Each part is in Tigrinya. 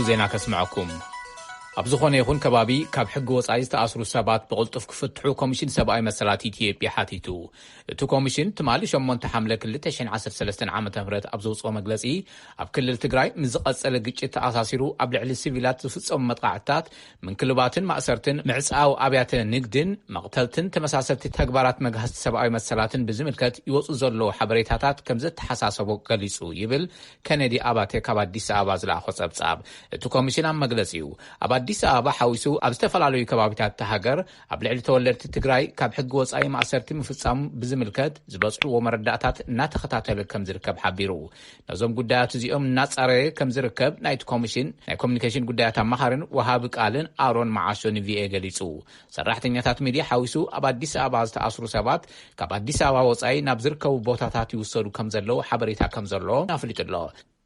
ዜና ከስምዐኩም። ኣብ ዝኾነ ይኹን ከባቢ ካብ ሕጊ ወጻኢ ዝተኣስሩ ሰባት ብቕልጡፍ ክፍትሑ ኮሚሽን ሰብኣዊ መሰላት ኢትዮጵያ ሓቲቱ። እቲ ኮሚሽን ትማሊ ሸሞንተ ሓምለ ክልተ ሽሕን ዓሰርተ ሰለስተን ዓመተ ምህረት ኣብ ዘውጽኦ መግለጺ፣ ኣብ ክልል ትግራይ ምስ ዝቐጸለ ግጭት ተኣሳሲሩ ኣብ ልዕሊ ሲቪላት ዝፍጸሙ መጥቃዕትታት፣ ምንክልባትን ማእሰርትን፣ ምዕጻው ኣብያተ ንግድን መቕተልትን ተመሳሰልቲ ተግባራት መግሃስቲ ሰብኣዊ መሰላትን ብዝምልከት ይወጹ ዘለዉ ሓበሬታታት ከም ዘተሓሳሰቦ ገሊጹ ይብል ከነዲ ኣባተ ካብ ኣዲስ ኣበባ ዝለኣኾ ጸብጻብ። እቲ ኮሚሽን ኣብ መግለጺኡ፣ ኣብ ኣዲስ ኣበባ ሓዊሱ ኣብ ዝተፈላለዩ ከባቢታት እታ ሃገር ኣብ ልዕሊ ተወለድቲ ትግራይ ካብ ሕጊ ወጻኢ ማእሰርቲ ምፍጻሙ ብዝምልከት ዝበጽሕዎ መረዳእታት እናተኸታተለ ከም ዝርከብ ሓቢሩ። ነዞም ጉዳያት እዚኦም እናጻረየ ከም ዝርከብ ናይቲ ኮሚሽን ናይ ኮሚኒኬሽን ጉዳያት ኣማኻርን ወሃቢ ቃልን ኣሮን መዓሾ ንቪኦኤ ገሊጹ። ሰራሕተኛታት ሚድያ ሓዊሱ ኣብ ኣዲስ ኣበባ ዝተኣስሩ ሰባት ካብ ኣዲስ ኣበባ ወጻኢ ናብ ዝርከቡ ቦታታት ይውሰዱ ከም ዘለዉ ሓበሬታ ከም ዘሎ ኣፍሊጡ ኣሎ።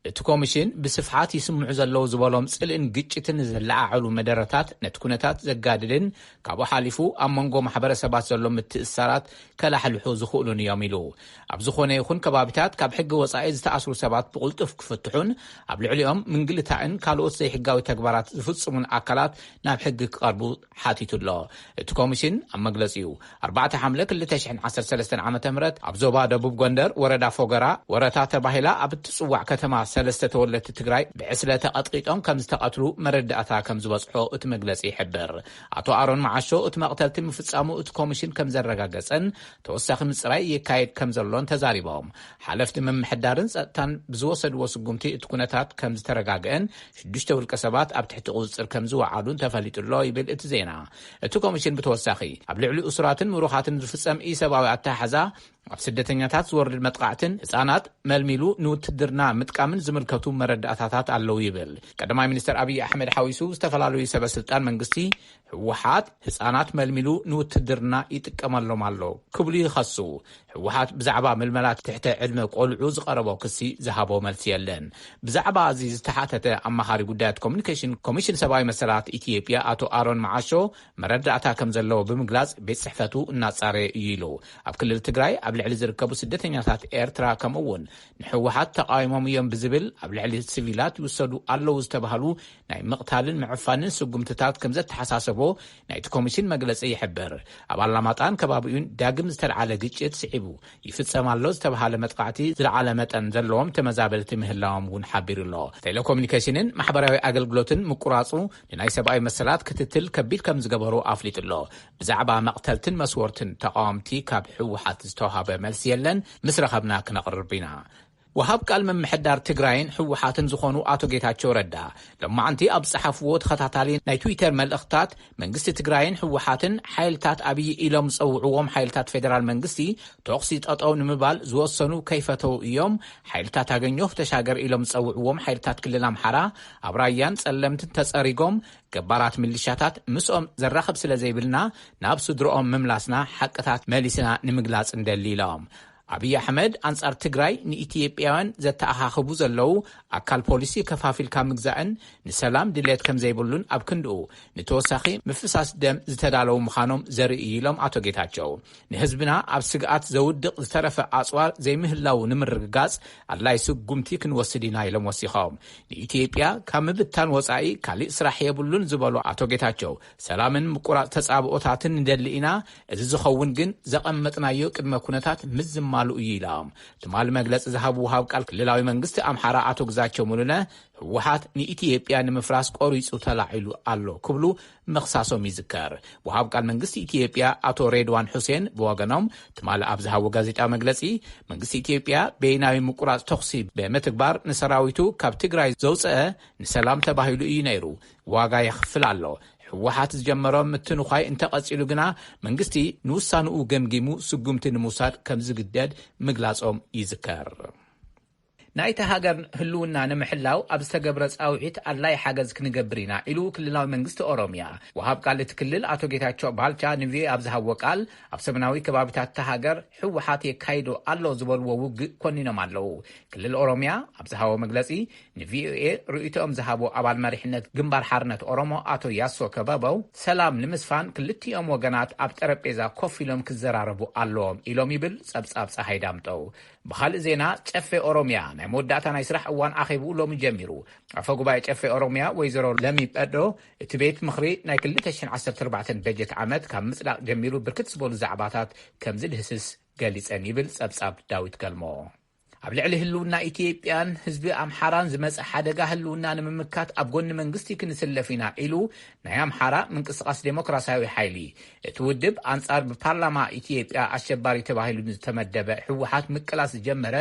እቲ ኮሚሽን ብስፍሓት ይስምዑ ዘለዉ ዝበሎም ጽልእን ግጭትን ዘለዓዕሉ መደረታት ነቲ ኩነታት ዘጋድድን ካብኡ ሓሊፉ ኣብ መንጎ ማሕበረሰባት ዘሎ ምትእስሳራት ከላሕልሑ ዝኽእሉን እዮም ኢሉ። ኣብ ዝኾነ ይኹን ከባቢታት ካብ ሕጊ ወጻኢ ዝተኣስሩ ሰባት ብቕልጡፍ ክፍትሑን ኣብ ልዕሊኦም ምንግልታዕን ካልኦት ዘይሕጋዊ ተግባራት ዝፍጽሙን ኣካላት ናብ ሕጊ ክቐርቡ ሓቲቱ ኣሎ። እቲ ኮሚሽን ኣብ መግለጺኡ፣ ኣርባዕተ ሓምለ ክልተ ሽሕን ዓሰርተ ሰለስተን ዓመተ ምህረት ኣብ ዞባ ደቡብ ጎንደር ወረዳ ፎገራ ወረታ ተባሂላ ኣብ እትጽዋዕ ከተማ ሰለስተ ተወለድቲ ትግራይ ብዕስለ ተቐጥቂጦም ከም ዝተቐትሉ መረዳእታ ከም ዝበጽሖ እቲ መግለጺ ይሕብር። ኣቶ ኣሮን መዓሾ እቲ መቕተልቲ ምፍጻሙ እቲ ኮሚሽን ከም ዘረጋገጸን ተወሳኺ ምጽራይ ይካየድ ከም ዘሎን ተዛሪቦም። ሓለፍቲ ምምሕዳርን ጸጥታን ብዝወሰድዎ ስጉምቲ እቲ ኩነታት ከም ዝተረጋግአን ሽዱሽተ ውልቀ ሰባት ኣብ ትሕቲ ቁጽጽር ከም ዝወዓሉን ተፈሊጡ ኣሎ ይብል እቲ ዜና። እቲ ኮሚሽን ብተወሳኺ ኣብ ልዕሊ እሱራትን ምሩኻትን ዝፍጸም ኢሰብኣዊ ኣተሓሕዛ፣ ኣብ ስደተኛታት ዝወርድ መጥቃዕትን ህጻናት መልሚሉ ንውትድርና ምጥቃምን ዝምልከቱ መረዳእታታት ኣለዉ ይብል። ቀዳማይ ሚኒስተር ኣብይ ኣሕመድ ሓዊሱ ዝተፈላለዩ ሰበ ስልጣን መንግስቲ ህወሓት ህጻናት መልሚሉ ንውትድርና ይጥቀመሎም ኣሎ ክብሉ ይኸሱ። ህወሓት ብዛዕባ ምልመላ ትሕተ ዕድመ ቆልዑ ዝቐረቦ ክሲ ዝሃቦ መልሲ የለን። ብዛዕባ እዚ ዝተሓተተ ኣማኻሪ ጉዳያት ኮሚኒኬሽን ኮሚሽን ሰብኣዊ መሰላት ኢትዮጵያ ኣቶ ኣሮን መዓሾ መረዳእታ ከም ዘለዎ ብምግላጽ ቤት ጽሕፈቱ እናጻረየ እዩ ኢሉ። ኣብ ክልል ትግራይ ኣብ ልዕሊ ዝርከቡ ስደተኛታት ኤርትራ ከምኡ እውን ንህወሓት ተቃዊሞም እዮም ብዝብል ኣብ ልዕሊ ሲቪላት ይውሰዱ ኣለዉ ዝተባህሉ ናይ ምቕታልን ምዕፋንን ስጉምትታት ከም ዘተሓሳሰቦ ናይቲ ኮሚሽን መግለጺ ይሕብር። ኣብ ኣላማጣን ከባቢኡን ዳግም ዝተልዓለ ግጭት ስዒቡ ይፍጸም ኣሎ ዝተባሃለ መጥቃዕቲ ዝለዓለ መጠን ዘለዎም ተመዛበልቲ ምህላዎም እውን ሓቢሩ ኣሎ። ቴሌኮሙኒኬሽንን ማሕበራዊ ኣገልግሎትን ምቁራጹ ንናይ ሰብኣዊ መሰላት ክትትል ከቢድ ከም ዝገበሩ ኣፍሊጡ ኣሎ። ብዛዕባ መቕተልትን መስወርትን ተቃወምቲ ካብ ህወሓት ዝተዋሃበ መልሲ የለን። ምስ ረኸብና ክነቕርብ ኢና። ወሃብ ቃል ምምሕዳር ትግራይን ህወሓትን ዝኾኑ ኣቶ ጌታቸው ረዳ ሎማዓንቲ ኣብ ዝጸሓፍዎ ተኸታታሊ ናይ ትዊተር መልእኽታት፣ መንግስቲ ትግራይን ህወሓትን ሓይልታት ኣብይ ኢሎም ዝጸውዕዎም ሓይልታት ፌደራል መንግስቲ ተኹሲ ጠጠው ንምባል ዝወሰኑ ከይፈተው እዮም። ሓይልታት ኣገኘሁ ተሻገር ኢሎም ዝጸውዕዎም ሓይልታት ክልል ኣምሓራ ኣብ ራያን ጸለምትን ተጸሪጎም፣ ገባራት ሚሊሻታት ምስኦም ዘራኽብ ስለ ዘይብልና ናብ ስድርኦም ምምላስና ሓቅታት መሊስና ንምግላጽ እንደሊ ኢሎም። ኣብይ ኣሕመድ ኣንጻር ትግራይ ንኢትዮጵያውያን ዘተኣኻኽቡ ዘለዉ ኣካል ፖሊሲ ከፋፊልካ ምግዛእን ንሰላም ድሌት ከም ዘይብሉን ኣብ ክንድኡ ንተወሳኺ ምፍሳስ ደም ዝተዳለዉ ምዃኖም ዘርኢ እዩ ኢሎም ኣቶ ጌታቸው። ንህዝብና ኣብ ስግኣት ዘውድቕ ዝተረፈ ኣጽዋር ዘይምህላዉ ንምርግጋጽ ኣድላይ ስጉምቲ ክንወስድ ኢና ኢሎም ወሲኾም። ንኢትዮጵያ ካብ ምብታን ወጻኢ ካሊእ ስራሕ የብሉን ዝበሉ ኣቶ ጌታቸው፣ ሰላምን ምቁራጽ ተጻብኦታትን ንደሊ ኢና። እዚ ዝኸውን ግን ዘቐመጥናዮ ቅድመ ኩነታት ምስ ዝማልኡ እዩ ኢሎም። ትማሊ መግለጺ ዝሃቡ ወሃብ ቃል ክልላዊ መንግስቲ ኣምሓራ ኣቶ ግዛቸው ሙሉነ፣ ህወሓት ንኢትዮጵያ ንምፍራስ ቆሪጹ ተላዒሉ ኣሎ ክብሉ ምኽሳሶም ይዝከር። ወሃብ ቃል መንግስቲ ኢትዮጵያ ኣቶ ሬድዋን ሑሴን ብወገኖም ትማሊ ኣብ ዝሃቦ ጋዜጣዊ መግለጺ፣ መንግስቲ ኢትዮጵያ በይናዊ ምቁራጽ ተኹሲ ብምትግባር ንሰራዊቱ ካብ ትግራይ ዘውጽአ ንሰላም ተባሂሉ እዩ ነይሩ። ዋጋ የኽፍል ኣሎ። ህወሓት ዝጀመሮ ምትንዃይ እንተቐጺሉ ግና መንግስቲ ንውሳንኡ ገምጊሙ ስጉምቲ ንምውሳድ ከም ዝግደድ ምግላጾም ይዝከር። ናይታ ሃገር ህልውና ንምሕላው ኣብ ዝተገብረ ጻውዒት ኣድላይ ሓገዝ ክንገብር ኢና ኢሉ ክልላዊ መንግስቲ ኦሮምያ። ወሃብ ቃል እቲ ክልል ኣቶ ጌታቸው ባልቻ ንቪኦኤ ኣብ ዝሃቦ ቃል፣ ኣብ ሰሜናዊ ከባቢታት እታ ሃገር ህወሓት የካይዶ ኣሎ ዝበልዎ ውግእ ኮኒኖም ኣለዉ። ክልል ኦሮምያ ኣብ ዝሃቦ መግለጺ ንቪኦኤ ርእይቶኦም ዝሃቡ ኣባል መሪሕነት ግንባር ሓርነት ኦሮሞ ኣቶ ያሶ ከበበው፣ ሰላም ንምስፋን ክልቲኦም ወገናት ኣብ ጠረጴዛ ኮፍ ኢሎም ክዘራረቡ ኣለዎም ኢሎም ይብል ጸብጻብ ጸሃይ ዳምጠው። ብኻልእ ዜና፣ ጨፌ ኦሮምያ ናይ መወዳእታ ናይ ስራሕ እዋን ኣኼብኡ ሎሚ ጀሚሩ። ኣፈ ጉባኤ ጨፌ ኦሮሚያ ወይዘሮ ለሚ ጴዶ፣ እቲ ቤት ምኽሪ ናይ ክልተ ሽሕን ዓሰርተ ኣርባዕተን በጀት ዓመት ካብ ምጽዳቕ ጀሚሩ ብርክት ዝበሉ ዛዕባታት ከም ዝድህስስ ገሊጸን ይብል ጸብጻብ ዳዊት ገልሞ። ኣብ ልዕሊ ህልውና ኢትዮጵያን ህዝቢ ኣምሓራን ዝመጽእ ሓደጋ ህልውና ንምምካት ኣብ ጎኒ መንግስቲ ክንስለፍ ኢና ኢሉ ናይ ኣምሓራ ምንቅስቃስ ዴሞክራሲያዊ ሓይሊ። እቲ ውድብ ኣንጻር ብፓርላማ ኢትዮጵያ ኣሸባሪ ተባሂሉ ዝተመደበ ህወሓት ምቅላስ ዝጀመረ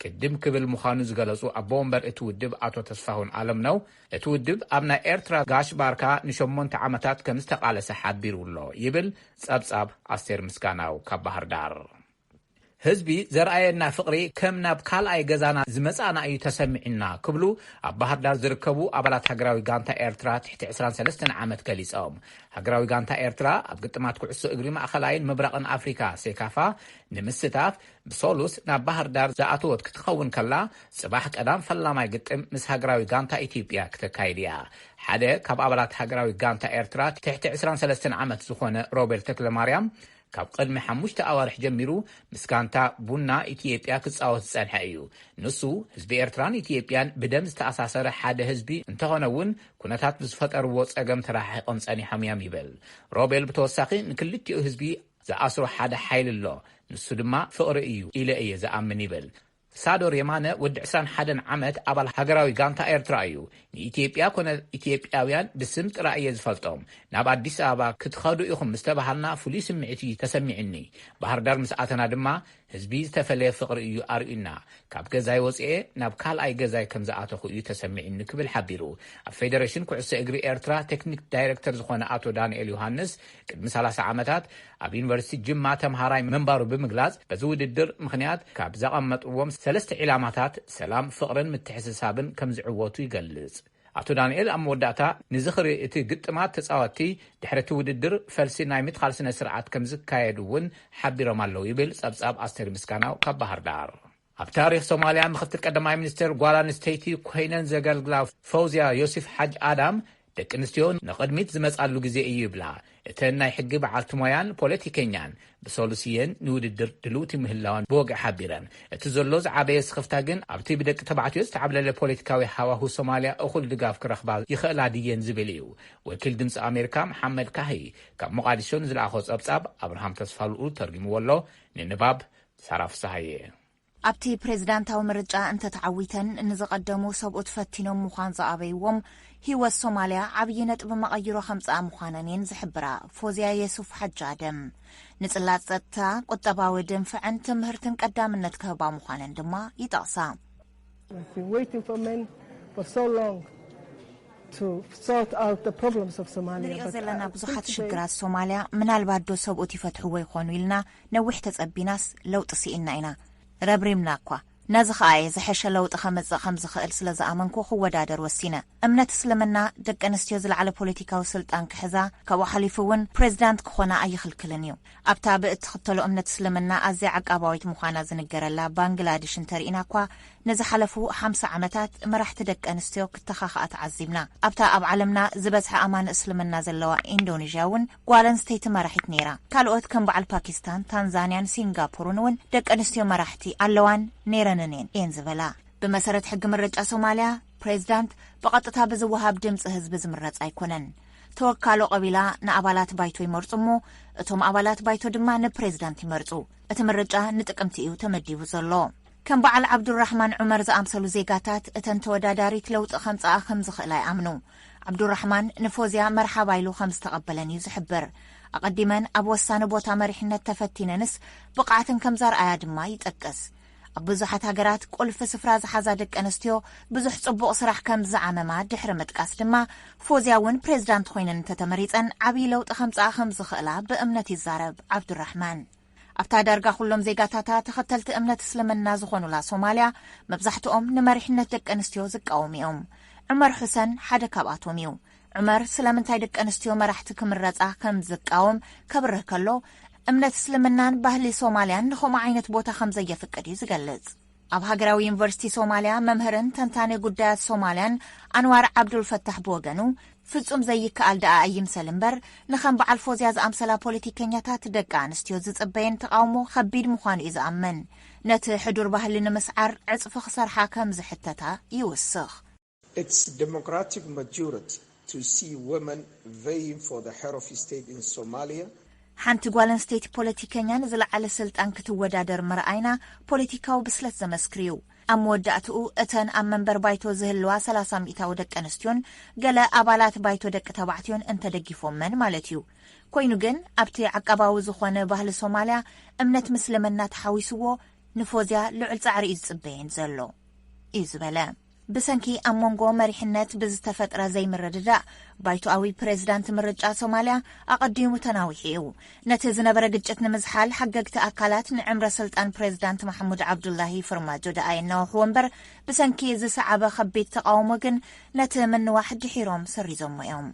ቅድም ክብል ምዃኑ ዝገለጹ ኣቦ ወንበር እቲ ውድብ ኣቶ ተስፋሁን ኣለምነው፣ እቲ ውድብ ኣብ ናይ ኤርትራ ጋሽ ባርካ ንሸሞንተ ዓመታት ከም ዝተቓለሰ ሓቢሩ ኣሎ ይብል ጸብጻብ ኣስቴር ምስጋናው ካብ ባህር ዳር። ህዝቢ ዘርኣየና ፍቕሪ ከም ናብ ካልኣይ ገዛና ዝመጻእና እዩ ተሰሚዕና ክብሉ ኣብ ባህር ዳር ዝርከቡ ኣባላት ሃገራዊ ጋንታ ኤርትራ ትሕቲ ዕስራን ሰለስተን ዓመት ገሊጾም። ሃገራዊ ጋንታ ኤርትራ ኣብ ግጥማት ኩዕሶ እግሪ ማእኸላይን ምብራቕን ኣፍሪካ ሴካፋ ንምስታፍ ብሶሉስ ናብ ባህር ዳር ዝኣተወት ክትኸውን ከላ፣ ጽባሕ ቀዳም ፈላማይ ግጥም ምስ ሃገራዊ ጋንታ ኢትዮጵያ ክተካይድ እያ። ሓደ ካብ ኣባላት ሃገራዊ ጋንታ ኤርትራ ትሕቲ ዕስራን ሰለስተን ዓመት ዝኾነ ሮቤል ተክለማርያም፣ ካብ ቅድሚ ሓሙሽተ ኣዋርሕ ጀሚሩ ምስ ጋንታ ቡና ኢትዮጵያ ክጻወት ዝጸንሐ እዩ። ንሱ፣ ህዝቢ ኤርትራን ኢትዮጵያን ብደም ዝተኣሳሰረ ሓደ ህዝቢ እንተኾነ እውን፣ ኩነታት ብዝፈጠርዎ ጸገም ተረሓሒቖም ጸኒሖም እዮም ይብል። ሮቤል ብተወሳኺ፣ ንክልቲኡ ህዝቢ ዝኣስሮ ሓደ ሓይሊ ኣሎ፣ ንሱ ድማ ፍቕሪ እዩ ኢለ እየ ዝኣምን ይብል። ሳዶር የማነ ወዲ ዕስራን ሓደን ዓመት ኣባል ሃገራዊ ጋንታ ኤርትራ እዩ። ንኢትዮጵያ ኮነ ኢትዮጵያውያን ብስም ጥራይ እየ ዝፈልጦም። ናብ ኣዲስ ኣበባ ክትኸዱ ኢኹም ምስ ተባሃልና ፍሉይ ስምዒት እዩ ተሰሚዕኒ። ባህር ዳር ምስ ኣተና ድማ ህዝቢ ዝተፈለየ ፍቕሪ እዩ ኣርእዩና። ካብ ገዛይ ወፅኤ ናብ ካልኣይ ገዛይ ከም ዝኣተኹ እዩ ተሰሚዕኒ ክብል ሓቢሩ። ኣብ ፌደሬሽን ኩዕሶ እግሪ ኤርትራ ቴክኒክ ዳይሬክተር ዝኾነ ኣቶ ዳንኤል ዮሃንስ ቅድሚ ሰላሳ ዓመታት ኣብ ዩኒቨርሲቲ ጅማ ተምሃራይ ምንባሩ ብምግላጽ፣ በዚ ውድድር ምኽንያት ካብ ዘቐመጥዎም ሰለስተ ዒላማታት ሰላም፣ ፍቕርን ምትሕስሳብን ከም ዝዕወቱ ይገልጽ። ኣቶ ዳንኤል ኣብ መወዳእታ ንዝኽሪ እቲ ግጥማት ተጻወትቲ ድሕሪ እቲ ውድድር ፈልሲ ናይ ምትኻል ስነ ስርዓት ከም ዝካየድ እውን ሓቢሮም ኣለዉ ይብል ጸብጻብ ኣስቴር ምስጋናው ካብ ባህር ዳር። ኣብ ታሪኽ ሶማልያ ምኽትል ቀዳማይ ሚኒስትር ጓል ኣንስተይቲ ኮይነን ዘገልግላ ፈውዝያ ዮሲፍ ሓጅ ኣዳም፣ ደቂ ኣንስትዮ ንቕድሚት ዝመጻሉ ግዜ እዩ ይብላ። እተን ናይ ሕጊ በዓልቲ ሞያን ፖለቲከኛን ብሰሉስ እየን ንውድድር ድልውቲ ምህላወን ብወግዒ ሓቢረን። እቲ ዘሎ ዝዓበየ ስኽፍታ ግን ኣብቲ ብደቂ ተባዕትዮ ዝተዓብለለ ፖለቲካዊ ሃዋሁ ሶማልያ እኹል ድጋፍ ክረኽባ ይኽእላ ድየን ዝብል እዩ። ወኪል ድምፂ ኣሜሪካ መሓመድ ካሂ ካብ ሞቓዲሾ ንዝለኣኾ ጸብጻብ ኣብርሃም ተስፋልኡ ተርጊምዎ ኣሎ። ንንባብ ሳራ ፍስሃየ። ኣብቲ ፕሬዝዳንታዊ ምርጫ እንተተዓዊተን ንዝቐደሙ ሰብኡት ፈቲኖም ምዃን ዝኣበይዎም፣ ህይወት ሶማልያ ዓብዪ ነጥቢ መቐይሮ ከምጽኣ ምዃነን እየን ዝሕብራ። ፎዝያ የሱፍ ሓጂ ኣደም፣ ንጽላት ጸጥታ፣ ቁጠባዊ ድንፍዕን ትምህርትን ቀዳምነት ክህባ ምዃነን ድማ ይጠቕሳ። I've been waiting for men for so long to sort out the problems of Somalia, ንሪኦ ዘለና ብዙሓት ሽግራት ሶማልያ ምናልባት ዶ ሰብኡት ይፈትሕዎ ይኾኑ ኢልና ነዊሕ ተጸቢናስ ለውጢ ስኢንና ኢና። ረብሪብና እኳ። ነዚ ኸኣ እየ ዝሐሸ ለውጢ ኸመጽእ ኸም ዝኽእል ስለ ዝኣመንኩ ክወዳደር ወሲነ። እምነት እስልምና ደቂ ኣንስትዮ ዝለዓለ ፖለቲካዊ ስልጣን ክሕዛ፣ ካብኡ ሓሊፉ እውን ፕሬዝዳንት ክኾና ኣይኽልክልን እዩ። ኣብታ ብእትኽተሎ እምነት እስልምና ኣዝያ ዓቃባዊት ምዃና ዝንገረላ ባንግላድሽ እንተርኢና እኳ፣ ንዝሓለፉ ሓምሳ ዓመታት መራሕቲ ደቂ ኣንስትዮ ክተኻኽኣ ተዓዚብና። ኣብታ ኣብ ዓለምና ዝበዝሐ ኣማኒ እስልምና ዘለዋ ኢንዶኔዥያ እውን ጓል ኣንስተይቲ መራሒት ነይራ። ካልኦት ከም በዓል ፓኪስታን፣ ታንዛንያን ሲንጋፖርን እውን ደቂ ኣንስትዮ መራሕቲ ኣለዋን ነይረንን እየን፣ እየን ዝበላ። ብመሰረት ሕጊ ምርጫ ሶማልያ፣ ፕሬዝዳንት ብቐጥታ ብዝወሃብ ድምፂ ህዝቢ ዝምረፅ ኣይኮነን። ተወካሎ ቀቢላ ንኣባላት ባይቶ ይመርፁ እሞ፣ እቶም ኣባላት ባይቶ ድማ ንፕሬዝዳንት ይመርፁ። እቲ ምርጫ ንጥቅምቲ እዩ ተመዲቡ ዘሎ። ከም በዓል ዓብዱራሕማን ዑመር ዝኣምሰሉ ዜጋታት እተን ተወዳዳሪት ለውጢ ከምጽኣ ከም ዝኽእላ ይኣምኑ። ዓብዱራሕማን ንፎዝያ መርሓባ ኢሉ ከም ዝተቐበለን እዩ ዝሕብር። ኣቐዲመን ኣብ ወሳኒ ቦታ መሪሕነት ተፈቲነንስ ብቕዓትን ከም ዘርኣያ ድማ ይጠቅስ። ኣብ ብዙሓት ሃገራት ቁልፊ ስፍራ ዝሓዛ ደቂ ኣንስትዮ ብዙሕ ጽቡቕ ስራሕ ከም ዝዓመማ ድሕሪ ምጥቃስ ድማ፣ ፎዝያ እውን ፕሬዝዳንት ኮይነን እንተተመሪጸን ዓብዪ ለውጢ ከምጽኣ ከም ዝኽእላ ብእምነት ይዛረብ ዓብዱራሕማን። ኣብታ ዳርጋ ኩሎም ዜጋታታ ተኸተልቲ እምነት እስልምና ዝኾኑላ ሶማልያ፣ መብዛሕትኦም ንመሪሕነት ደቂ ኣንስትዮ ዝቃወሙ እዮም። ዑመር ሑሰን ሓደ ካብኣቶም እዩ። ዑመር ስለምንታይ ደቂ ኣንስትዮ መራሕቲ ክምረጻ ከም ዝቃወም ከብርህ ከሎ፣ እምነት እስልምናን ባህሊ ሶማልያን ንኸምኡ ዓይነት ቦታ ከም ዘየፍቅድ እዩ ዝገልጽ። ኣብ ሃገራዊ ዩኒቨርሲቲ ሶማልያ መምህርን ተንታኒ ጉዳያት ሶማልያን ኣንዋር ዓብዱልፈታሕ ብወገኑ፣ ፍጹም ዘይከኣል ደኣ ኣይምሰል እምበር፣ ንኸም በዓል ፎዝያ ዝኣምሰላ ፖለቲከኛታት ደቂ ኣንስትዮ ዝጽበየን ተቓውሞ ከቢድ ምዃኑ እዩ ዝኣምን። ነቲ ሕዱር ባህሊ ንምስዓር ዕጽፊ ክሰርሓ ከም ዝሕተታ ይውስኽ። Its democratic majority to see women vying for the head of state in Somalia. ሓንቲ ጓል ኣንስተይቲ ፖለቲከኛ ንዝለዓለ ስልጣን ክትወዳደር ምርኣይና ፖለቲካዊ ብስለት ዘመስክር እዩ። ኣብ መወዳእትኡ እተን ኣብ መንበር ባይቶ ዝህልዋ ሰላሳ ሚእታዊ ደቂ ኣንስትዮን ገለ ኣባላት ባይቶ ደቂ ተባዕትዮን እንተደጊፎመን ማለት እዩ። ኮይኑ ግን ኣብቲ ዓቃባዊ ዝኾነ ባህሊ ሶማልያ እምነት ምስልምና ተሓዊስዎ ንፎዝያ ልዑል ጻዕሪ እዩ ዝጽበየን ዘሎ እዩ ዝበለ። ብሰንኪ ኣብ መንጎ መሪሕነት ብዝተፈጥረ ዘይምርድዳእ ባይቶኣዊ ፕሬዝዳንት ምርጫ ሶማልያ ኣቐዲሙ ተናዊሑ እዩ። ነቲ ዝነበረ ግጭት ንምዝሓል ሓገግቲ ኣካላት ንዕምረ ስልጣን ፕሬዝዳንት ማሕሙድ ዓብዱላሂ ፈርማጆ ደኣ የናውሕዎ እምበር ብሰንኪ ዝሰዓበ ከቢድ ተቓውሞ ግን ነቲ ምንዋሕ ድሒሮም ሰሪዞሞ እዮም።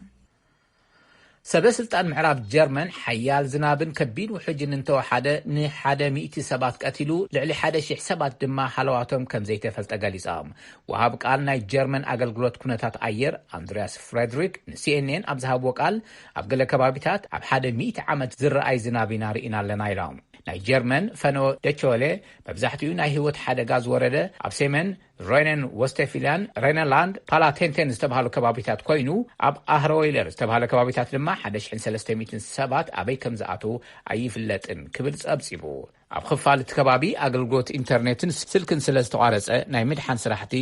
ሰበ ስልጣን ምዕራብ ጀርመን ሓያል ዝናብን ከቢድ ውሕጅን እንተወሓደ ንሓደ ሚእቲ ሰባት ቀቲሉ ልዕሊ ሓደ ሺሕ ሰባት ድማ ሃለዋቶም ከም ዘይተፈልጠ ገሊጾም። ወሃብ ቃል ናይ ጀርመን ኣገልግሎት ኩነታት ኣየር ኣንድሪያስ ፍሬድሪክ ንሲኤንኤን ኣብ ዝሃብዎ ቃል ኣብ ገለ ከባቢታት ኣብ ሓደ ሚእቲ ዓመት ዝረኣይ ዝናብ ኢና ርኢና ኣለና ኢሎም። ናይ ጀርመን ፈነወ ደቸወሌ መብዛሕትኡ ናይ ህይወት ሓደጋ ዝወረደ ኣብ ሰሜን ሮይነን ወስተፊልያን፣ ሬነላንድ ፓላቴንቴን ዝተባሃሉ ከባቢታት ኮይኑ ኣብ ኣህረወይለር ዝተባሃለ ከባቢታት ድማ ሓደ ሽሕን ሰለስተ ሚእትን ሰባት ኣበይ ከም ዝኣተዉ ኣይፍለጥን ክብል ጸብጺቡ። ኣብ ክፋል እቲ ከባቢ ኣገልግሎት ኢንተርኔትን ስልክን ስለ ዝተቋረጸ ናይ ምድሓን ስራሕቲ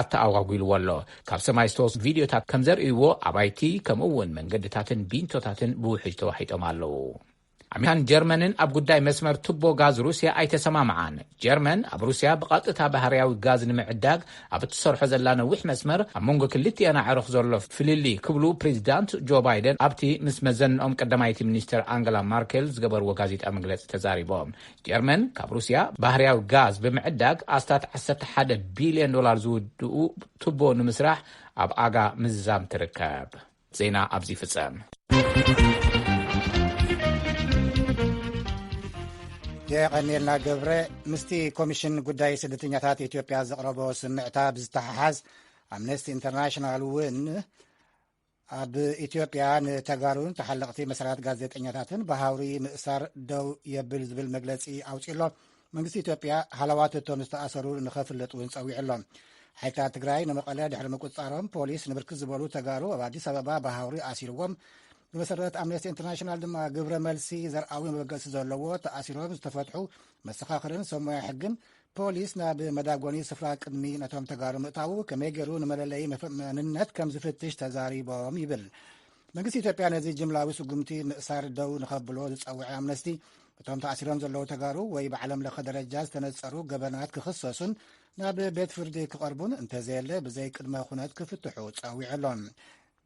ኣተኣጓጒልዎ ኣሎ። ካብ ሰማይ ዝተወስዱ ቪድዮታት ከም ዘርእይዎ ኣባይቲ ከምኡ እውን መንገድታትን ቢንቶታትን ብውሕጅ ተዋሒጦም ኣለዉ። ኣሜሪካን ጀርመንን ኣብ ጉዳይ መስመር ቱቦ ጋዝ ሩስያ ኣይተሰማምዓን። ጀርመን ኣብ ሩስያ ብቐጥታ ባህርያዊ ጋዝ ንምዕዳግ ኣብ እትሰርሖ ዘላ ነዊሕ መስመር ኣብ መንጎ ክልቲኣን ኣዕሩኽ ዘሎ ፍልልይ ክብሉ ፕሬዚዳንት ጆ ባይደን ኣብቲ ምስ መዘንኦም ቀዳማይቲ ሚኒስትር ኣንገላ ማርኬል ዝገበርዎ ጋዜጣ መግለፂ ተዛሪቦም። ጀርመን ካብ ሩስያ ባህርያዊ ጋዝ ብምዕዳግ ኣስታት ዓሰርተ ሓደ ቢልዮን ዶላር ዝውድኡ ቱቦ ንምስራሕ ኣብ ኣጋ ምዝዛም ትርከብ። ዜና ኣብዚ ይፍጸም። የቐኒልና ገብረ። ምስቲ ኮሚሽን ጉዳይ ስደተኛታት ኢትዮጵያ ዘቕረቦ ስምዕታ ብዝተሓሓዝ ኣምነስቲ ኢንተርናሽናል እውን ኣብ ኢትዮጵያ ንተጋሩን ተሓለቕቲ መሰላት ጋዜጠኛታትን ብሃውሪ ምእሳር ደው የብል ዝብል መግለፂ ኣውፂኡ ኣሎ። መንግስቲ ኢትዮጵያ ሃለዋት እቶም ዝተኣሰሩ ንኸፍልጥ እውን ፀዊዑ ኣሎ። ሓይልታት ትግራይ ንመቐለ ድሕሪ ምቁፅፃሮም ፖሊስ ንብርክት ዝበሉ ተጋሩ ኣብ ኣዲስ ኣበባ ብሃውሪ ኣሲርዎም። ብመሰረት ኣምነስቲ ኢንተርናሽናል ድማ ግብረ መልሲ ዘርኣዊ መበገሲ ዘለዎ ተኣሲሮም ዝተፈትሑ መሰኻኽርን ሰብ ሞያ ሕግን ፖሊስ ናብ መዳጎኒ ስፍራ ቅድሚ ነቶም ተጋሩ ምእታዉ ከመይ ገይሩ ንመለለዪ መንነት ከም ዝፍትሽ ተዛሪቦም ይብል። መንግስቲ ኢትዮጵያ ነዚ ጅምላዊ ስጉምቲ ምእሳር ደው ንኸብሎ ዝጸውዐ ኣምነስቲ እቶም ተኣሲሮም ዘለዉ ተጋሩ ወይ ብዓለም ለኸ ደረጃ ዝተነጸሩ ገበናት ክኽሰሱን ናብ ቤት ፍርዲ ክቐርቡን እንተዘየለ ብዘይ ቅድመ ኩነት ክፍትሑ ጸዊዑ ኣሎ።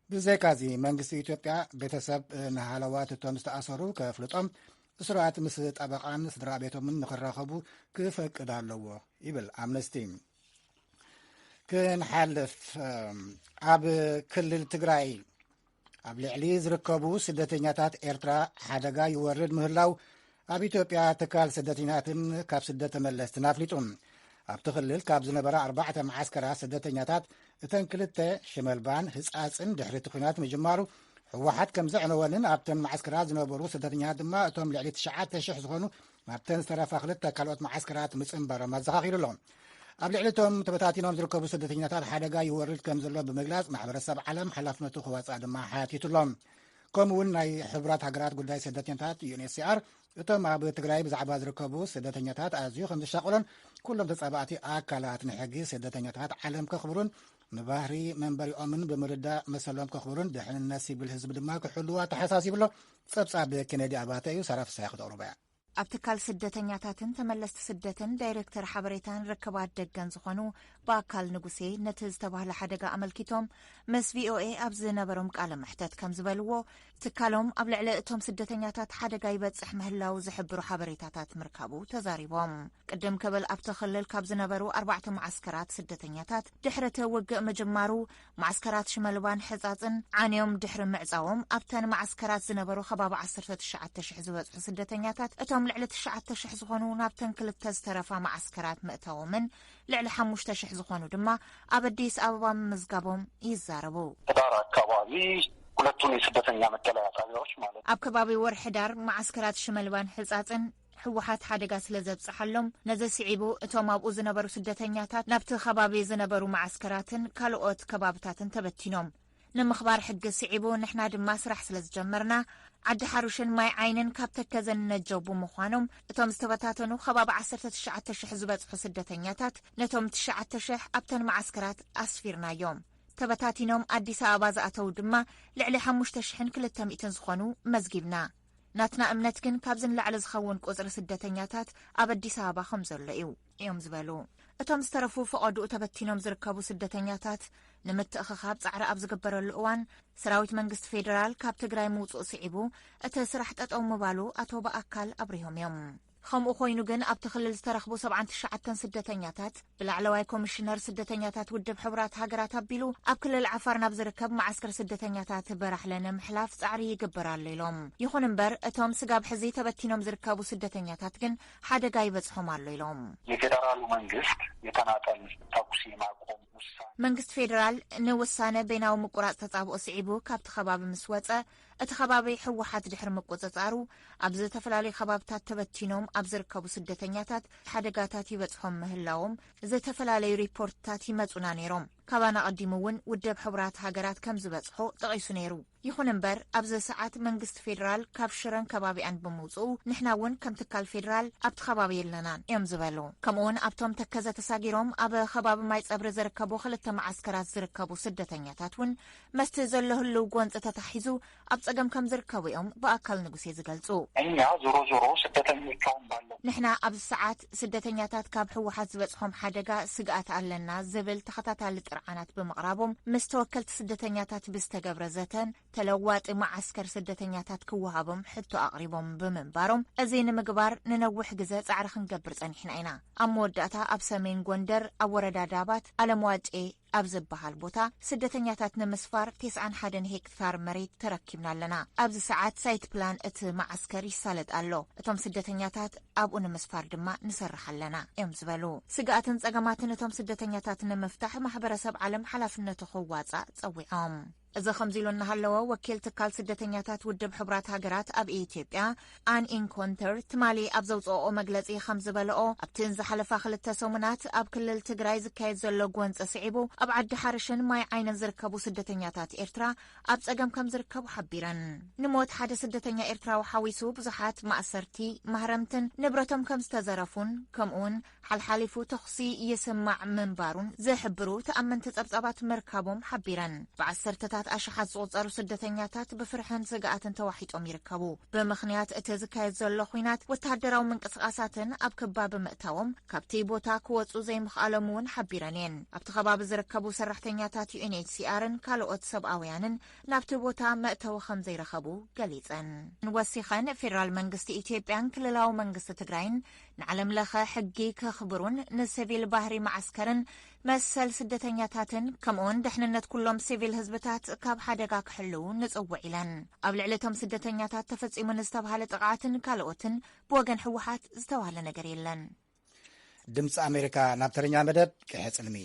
ብዘይካዚ መንግስቲ ኢትዮጵያ ቤተሰብ ንሃለዋት እቶም ዝተኣሰሩ ከፍልጦም፣ እሱራት ምስ ጠበቓን ስድራ ቤቶምን ንኽራኸቡ ክፈቅድ ኣለዎ ይብል ኣምነስቲ። ክንሓልፍ ኣብ ክልል ትግራይ ኣብ ልዕሊ ዝርከቡ ስደተኛታት ኤርትራ ሓደጋ ይወርድ ምህላው ኣብ ኢትዮጵያ ትካል ስደተኛታትን ካብ ስደት ተመለስትን ኣፍሊጡ። ኣብቲ ክልል ካብ ዝነበራ ኣርባዕተ መዓስከራት ስደተኛታት እተን ክልተ ሽመልባን ህጻጽን ድሕሪ እቲ ኲናት ምጅማሩ ህወሓት ከም ዘዕነወንን ኣብተን መዓስከራት ዝነበሩ ስደተኛታት ድማ እቶም ልዕሊ ትሽዓተ ሽሕ ዝኾኑ ናብተን ዝተረፋ ክልተ ካልኦት መዓስከራት ምጽንባሮም ኣዘኻኺሩ ኣሎ። ኣብ ልዕሊ እቶም ተበታቲኖም ዝርከቡ ስደተኛታት ሓደጋ ይወርድ ከም ዘሎ ብምግላጽ ማሕበረሰብ ዓለም ሓላፍነቱ ክዋጽእ ድማ ሓቲቱ ኣሎ። ከምኡ እውን ናይ ሕቡራት ሃገራት ጉዳይ ስደተኛታት ዩኤንኤችሲኣር እቶም ኣብ ትግራይ ብዛዕባ ዝርከቡ ስደተኛታት ኣዝዩ ከም ዝሻቆሎን ኩሎም ተጻባእቲ ኣካላት ንሕጊ ስደተኛታት ዓለም ከኽብሩን ንባህሪ መንበሪኦምን ብምርዳእ መሰሎም ከኽብሩን ድሕንነት ሲቪል ህዝቢ ድማ ክሕልዉ ኣተሓሳሲቡ ኣሎ። ጸብጻብ ኬነዲ ኣባተ እዩ። ሳራ ፍሳያ ክተቕርቦ እያ። ኣብ ትካል ስደተኛታትን ተመለስቲ ስደትን ዳይሬክተር ሓበሬታን ርክባት ደገን ዝኾኑ ብኣካል ንጉሴ ነቲ ዝተባህለ ሓደጋ ኣመልኪቶም ምስ ቪኦኤ ኣብ ዝነበሮም ቃለ መሕተት ከም ዝበልዎ ትካሎም ኣብ ልዕሊ እቶም ስደተኛታት ሓደጋ ይበጽሕ ምህላው ዝሕብሩ ሓበሬታታት ምርካቡ ተዛሪቦም። ቅድም ክብል ኣብቲ ክልል ካብ ዝነበሩ ኣርባዕተ መዓስከራት ስደተኛታት ድሕሪ እቲ ውግእ ምጅማሩ ማዕስከራት ሽመልባን ሕጻጽን ዓንዮም ድሕሪ ምዕጻዎም ኣብተን ማዕስከራት ዝነበሩ ከባቢ ዓሰርተ ትሽዓተ ሽሕ ዝበጽሑ ስደተኛታት እቶም ልዕሊ ትሽዓተ ሽሕ ዝኾኑ ናብተን ክልተ ዝተረፋ ማዕስከራት ምእታዎምን ልዕሊ ሓሙሽተ ሽሕ ዝኾኑ ድማ ኣብ ኣዲስ ኣበባ ምምዝጋቦም ይዛረቡ። ህዳር አካባቢ ሁለቱን የስደተኛ መጠለያ ጣቢያዎች ማለት ኣብ ከባቢ ወርሒ ዳር ማዕስከራት ሽመልባን ሕጻጽን ህወሓት ሓደጋ ስለ ዘብጽሓሎም፣ ነዚ ስዒቡ እቶም ኣብኡ ዝነበሩ ስደተኛታት ናብቲ ከባቢ ዝነበሩ መዓስከራትን ካልኦት ከባብታትን ተበቲኖም። ንምኽባር ሕጊ ስዒቡ ንሕና ድማ ስራሕ ስለ ዝጀመርና፣ ዓዲ ሓሩሽን ማይ ዓይንን ካብ ተከዘ ንነጀው ብምዃኖም፣ እቶም ዝተበታተኑ ከባቢ ዓሰርተ ትሽዓተ ሽሕ ዝበጽሑ ስደተኛታት ነቶም ትሽዓተ ሽሕ ኣብተን መዓስከራት ኣስፊርናዮም። ተበታቲኖም ኣዲስ ኣበባ ዝኣተዉ ድማ ልዕሊ ሓሙሽተ ሽሕን ክልተ ሚእትን ዝኾኑ መዝጊብና። ናትና እምነት ግን ካብዚ ንላዕሊ ዝኸውን ቁጽሪ ስደተኛታት ኣብ ኣዲስ ኣበባ ከም ዘሎ እዩ እዮም ዝበሉ። እቶም ዝተረፉ ፈቐድኡ ተበቲኖም ዝርከቡ ስደተኛታት ንምትእኽኻብ ጻዕሪ ኣብ ዝግበረሉ እዋን፣ ሰራዊት መንግስቲ ፌደራል ካብ ትግራይ ምውጽኡ ስዒቡ እቲ ስራሕ ጠጠው ምባሉ ኣቶ ብኣካል ኣብሪሆም እዮም። ከምኡ ኮይኑ ግን ኣብቲ ክልል ዝተረኽቡ ሰብዓን ትሽዓተን ስደተኛታት ብላዕለዋይ ኮሚሽነር ስደተኛታት ውድብ ሕቡራት ሃገራት ኣቢሉ ኣብ ክልል ዓፋር ናብ ዝርከብ መዓስከር ስደተኛታት በራሕለ ንምሕላፍ ጻዕሪ ይግበር ኣሎ ኢሎም። ይኹን እምበር እቶም ስጋብ ሕዚ ተበቲኖም ዝርከቡ ስደተኛታት ግን ሓደጋ ይበጽሖም ኣሎ ኢሎም። የፌደራሉ መንግስት የተናጠል ተኩስ የማቆም ውሳኔ መንግስቲ ፌደራል ንውሳነ በይናዊ ምቁራጽ ተጻብኦ ስዒቡ ካብቲ ከባቢ ምስ ወጸ፣ እቲ ከባቢ ህወሓት ድሕሪ ምቁጽጻሩ ኣብ ዝተፈላለዩ ከባብታት ተበቲኖም ኣብ ዝርከቡ ስደተኛታት ሓደጋታት ይበጽሖም ምህላዎም ዝተፈላለዩ ሪፖርትታት ይመጹና ነይሮም። ካባና ቀዲሙ እውን ውድብ ሕቡራት ሃገራት ከም ዝበጽሖ ጠቒሱ ነይሩ። ይኹን እምበር ኣብዚ ሰዓት መንግስቲ ፌደራል ካብ ሽረን ከባቢኣን ብምውጽኡ ንሕና እውን ከም ትካል ፌደራል ኣብቲ ከባቢ የለናን እዮም ዝበሉ። ከምኡውን ኣብቶም ተከዘ ተሳጊሮም ኣብ ከባቢ ማይ ጸብሪ ዝርከቡ ክልተ መዓስከራት ዝርከቡ ስደተኛታት እውን መስቲ ዘሎ ህልው ጎንፂ ተታሒዙ ኣብ ጸገም ከም ዝርከቡ እዮም ብኣካል ንጉሴ ዝገልጹ። እኛ ዞሮ ዞሮ ስደተኞች አሁን ባለው ንሕና ኣብዚ ሰዓት ስደተኛታት ካብ ህወሓት ዝበጽሖም ሓደጋ ስግኣት ኣለና ዝብል ተኸታታሊ ጥርዓናት ብምቕራቦም ምስ ተወከልቲ ስደተኛታት ብዝተገብረ ዘተን ተለዋጢ መዓስከር ስደተኛታት ክወሃቦም ሕቶ ኣቕሪቦም ብምንባሮም፣ እዚ ንምግባር ንነዊሕ ግዘ ጻዕሪ ክንገብር ጸኒሕና ኢና። ኣብ መወዳእታ ኣብ ሰሜን ጎንደር ኣብ ወረዳ ዳባት ኣለምዋጬ ኣብ ዝበሃል ቦታ ስደተኛታት ንምስፋር ተስዓን ሓደን ሄክታር መሬት ተረኪብና ኣለና። ኣብዚ ሰዓት ሳይት ፕላን እቲ መዓስከር ይሳለጥ ኣሎ። እቶም ስደተኛታት ኣብኡ ንምስፋር ድማ ንሰርሕ ኣለና እዮም ዝበሉ። ስግኣትን ጸገማትን እቶም ስደተኛታት ንምፍታሕ ማሕበረሰብ ዓለም ሓላፍነቱ ክዋጻእ ጸዊዖም። እዚ ከምዚ ኢሉ እናሃለወ፣ ወኪል ትካል ስደተኛታት ውድብ ሕቡራት ሃገራት ኣብ ኢትዮጵያ ኣን ኢንኮንተር ትማሊ ኣብ ዘውፅኦ መግለፂ ከም ዝበለኦ፣ ኣብቲ ዝሓለፋ ክልተ ሰሙናት ኣብ ክልል ትግራይ ዝካየድ ዘሎ ጎንፂ ስዒቡ ኣብ ዓዲ ሓርሽን ማይ ዓይንን ዝርከቡ ስደተኛታት ኤርትራ ኣብ ጸገም ከም ዝርከቡ ሓቢረን። ንሞት ሓደ ስደተኛ ኤርትራዊ ሓዊሱ ብዙሓት ማእሰርቲ፣ ማህረምትን ንብረቶም ከም ዝተዘረፉን ከምኡውን ሓልሓሊፉ ተኹሲ ይስማዕ ምንባሩን ዝሕብሩ ተኣመንቲ ጸብጻባት ምርካቦም ሓቢረን። ብዓሰርተታት ኣሽሓት ዝቑጸሩ ስደተኛታት ብፍርሕን ስግኣትን ተዋሒጦም ይርከቡ። ብምኽንያት እቲ ዝካየድ ዘሎ ኹናት ወተሃደራዊ ምንቅስቓሳትን ኣብ ክባ ብምእታዎም ካብቲ ቦታ ክወጹ ዘይምኽኣሎም እውን ሓቢረን እየን። ኣብቲ ከባቢ ዝርከቡ ሰራሕተኛታት ዩ ኤን ኤች ሲ ኣርን ካልኦት ሰብኣውያንን ናብቲ ቦታ መእተዊ ከም ዘይረኸቡ ገሊጸን። ወሲኸን ፌደራል መንግስቲ ኢትዮጵያን ክልላዊ መንግስቲ ትግራይን ንዓለም ለኸ ሕጊ ከኽብሩን ንሲቪል ባህሪ መዓስከርን መሰል ስደተኛታትን ከምኡውን ድሕንነት ኩሎም ሲቪል ህዝብታት ካብ ሓደጋ ክሕልዉ ንጽውዕ ኢለን። ኣብ ልዕሊ እቶም ስደተኛታት ተፈጺሙ ንዝተባሃለ ጥቕዓትን ካልኦትን ብወገን ህወሓት ዝተባህለ ነገር የለን። ድምፂ ኣሜሪካ ናብ ተረኛ መደብ ቅሐ ፅልሚ።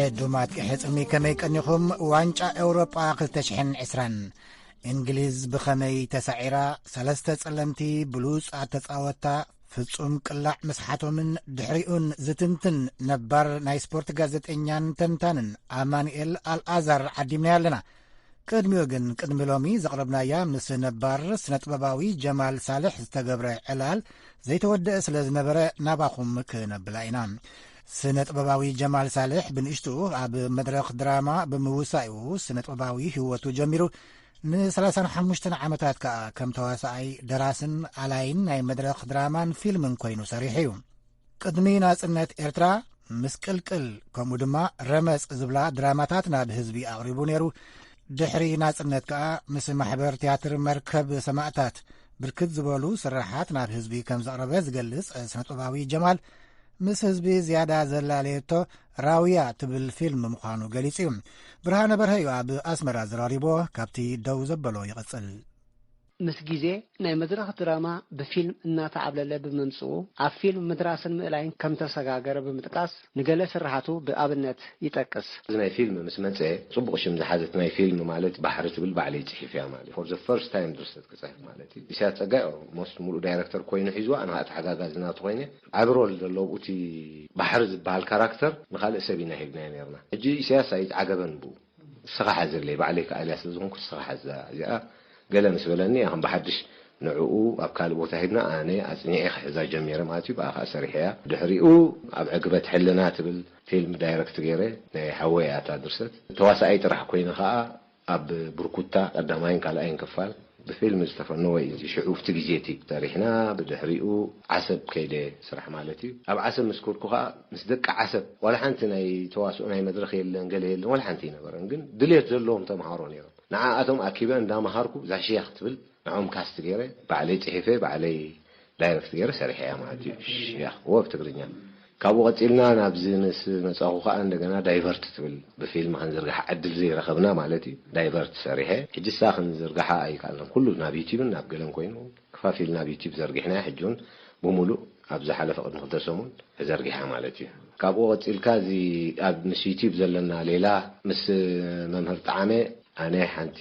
ዕዱማት ቅሐ ፅልሚ ከመይ ቀኒኹም? ዋንጫ ኤውሮጳ ክልተ ሽሕን ዕስራን እንግሊዝ ብኸመይ ተሳዒራ? ሰለስተ ጸለምቲ ብሉጻት ተጻወትታ ፍጹም ቅላዕ ምስሓቶምን ድሕሪኡን ዝትንትን ነባር ናይ ስፖርት ጋዜጠኛን ተንታንን ኣማኑኤል ኣልኣዛር ዓዲምናዮ ኣለና። ቅድሚኡ ግን፣ ቅድሚ ሎሚ ዘቕረብናያ ምስ ነባር ስነ-ጥበባዊ ጀማል ሳልሕ ዝተገብረ ዕላል ዘይተወደአ ስለ ዝነበረ፣ ናባኹም ክነብላ ኢና። ስነ-ጥበባዊ ጀማል ሳልሕ ብንእሽትኡ ኣብ መድረኽ ድራማ ብምውሳኡ ስነ-ጥበባዊ ህይወቱ ጀሚሩ፣ ንሰላሳን ሓሙሽተን ዓመታት ከኣ ከም ተዋሳኣይ፣ ደራስን ኣላይን ናይ መድረኽ ድራማን ፊልምን ኮይኑ ሰሪሑ እዩ። ቅድሚ ናጽነት ኤርትራ፣ ምስቅልቅል፣ ከምኡ ድማ ረመጽ ዝብላ ድራማታት ናብ ህዝቢ ኣቕሪቡ ነይሩ። ድሕሪ ናጽነት ከኣ ምስ ማሕበር ትያትር መርከብ ሰማእታት ብርክት ዝበሉ ስራሓት ናብ ህዝቢ ከም ዘቕረበ ዝገልጽ ስነጥበባዊ ጀማል፣ ምስ ህዝቢ ዝያዳ ዘላለየቶ ራውያ ትብል ፊልም ምዃኑ ገሊጹ እዩ። ብርሃነ በርሀ እዩ ኣብ ኣስመራ ዘራሪቦ፣ ካብቲ ደው ዘበሎ ይቕጽል። ምስ ግዜ ናይ መድረኽ ድራማ ብፊልም እናተዓብለለ ብምምጽኡ፣ ኣብ ፊልም ምድራስን ምእላይን ከም ተሰጋገረ ብምጥቃስ፣ ንገለ ስርሓቱ ብኣብነት ይጠቅስ። እዚ ናይ ፊልም ምስ መጸ፣ ጽቡቕ ሽም ዝሓዘት ናይ ፊልም ማለት ባሕሪ ትብል ባዕለይ ጽሒፍያ ማለት እዩ። For the first time ድርሰት ክጽሕፍ ማለት እዩ። ኢሳያስ ጸጋይ ኦልሞስት ሙሉእ ዳይረክተር ኮይኑ ሒዝዋ፣ ኣነ ከዓ ተሓጋጋዚ ናቱ ኮይነ፣ ዓቢ ሮል ዘለዎ ብኡ እቲ ባሕሪ ዝበሃል ካራክተር ንኻልእ ሰብ ኢና ሂብናዮ ነርና። ሕጂ ኢሳያስ ኣይተዓገበን ብኡ። ንስኻ ሓዘለይ፣ ባዕለይ ከኣልያ ስለ ዝኾንኩ ንስኻ ሓዛ። እዚኣ ገለ ምስ በለኒ፣ ኣኹም ብሓድሽ ንዕኡ ኣብ ካልእ ቦታ ሂብና፣ ኣነ ኣጽኒዐ ክሕዛ ጀሚረ ማለት እዩ። ብኣ ኸኣ ሰሪሐያ። ድሕሪኡ ኣብ ዕግበት ሕልና ትብል ፊልም ዳይረክት ገይረ፣ ናይ ሓወይ እያ እታ ድርሰት። ተዋሳኣይ ጥራሕ ኮይነ ኸኣ ኣብ ብርኩታ ቀዳማይን ካልኣይን ክፋል ብፊልም ዝተፈነወ እዩ። እዚ ሽዑ ኣብቲ ግዜ እቲ ሰሪሕና፣ ብድሕሪኡ ዓሰብ ከይደ ስራሕ ማለት እዩ። ኣብ ዓሰብ ምስ ከድኩ ኸኣ ምስ ደቂ ዓሰብ ዋላ ሓንቲ ናይ ተዋስኦ ናይ መድረኽ የለን፣ ገለ የለን፣ ዋላ ሓንቲ ኣይነበረን። ግን ድልየት ዘለዎም ተምሃሮ ነይሮም። ንዓኣቶም ኣኪበ እንዳምሃርኩ እዛ ሽያኽ ትብል ንዕኦም ካስት ገይረ ባዕለይ ጽሒፈ ባዕለይ ዳይረክት ገይረ ሰሪሐያ ማለት እዩ። ሽያኽ ወ ብትግርኛ። ካብኡ ቀጺልና ናብዚ ምስ መጻኹ ኸኣ እንደገና ዳይቨርት ትብል ብፊልም ክንዝርግሓ ዕድል ዘይረኸብና ማለት እዩ። ዳይቨርት ሰሪሐ። ሕጂ እሳ ክንዝርግሓ ኣይከኣልናን። ኩሉ ናብ ዩቲብን ናብ ገለን ኮይኑ ከፋፊልና ኣብ ዩቲብ ዘርጊሕናያ። ሕጂ እውን ብምሉእ ኣብ ዝሓለፈ ቅድሚ ክልተ ሰሙን ተዘርጊሓ ማለት እዩ። ካብኡ ቀጺልካ እዚ ኣብ ምስ ዩቲብ ዘለና ሌላ ምስ መምህር ጣዕመ ኣነ ሓንቲ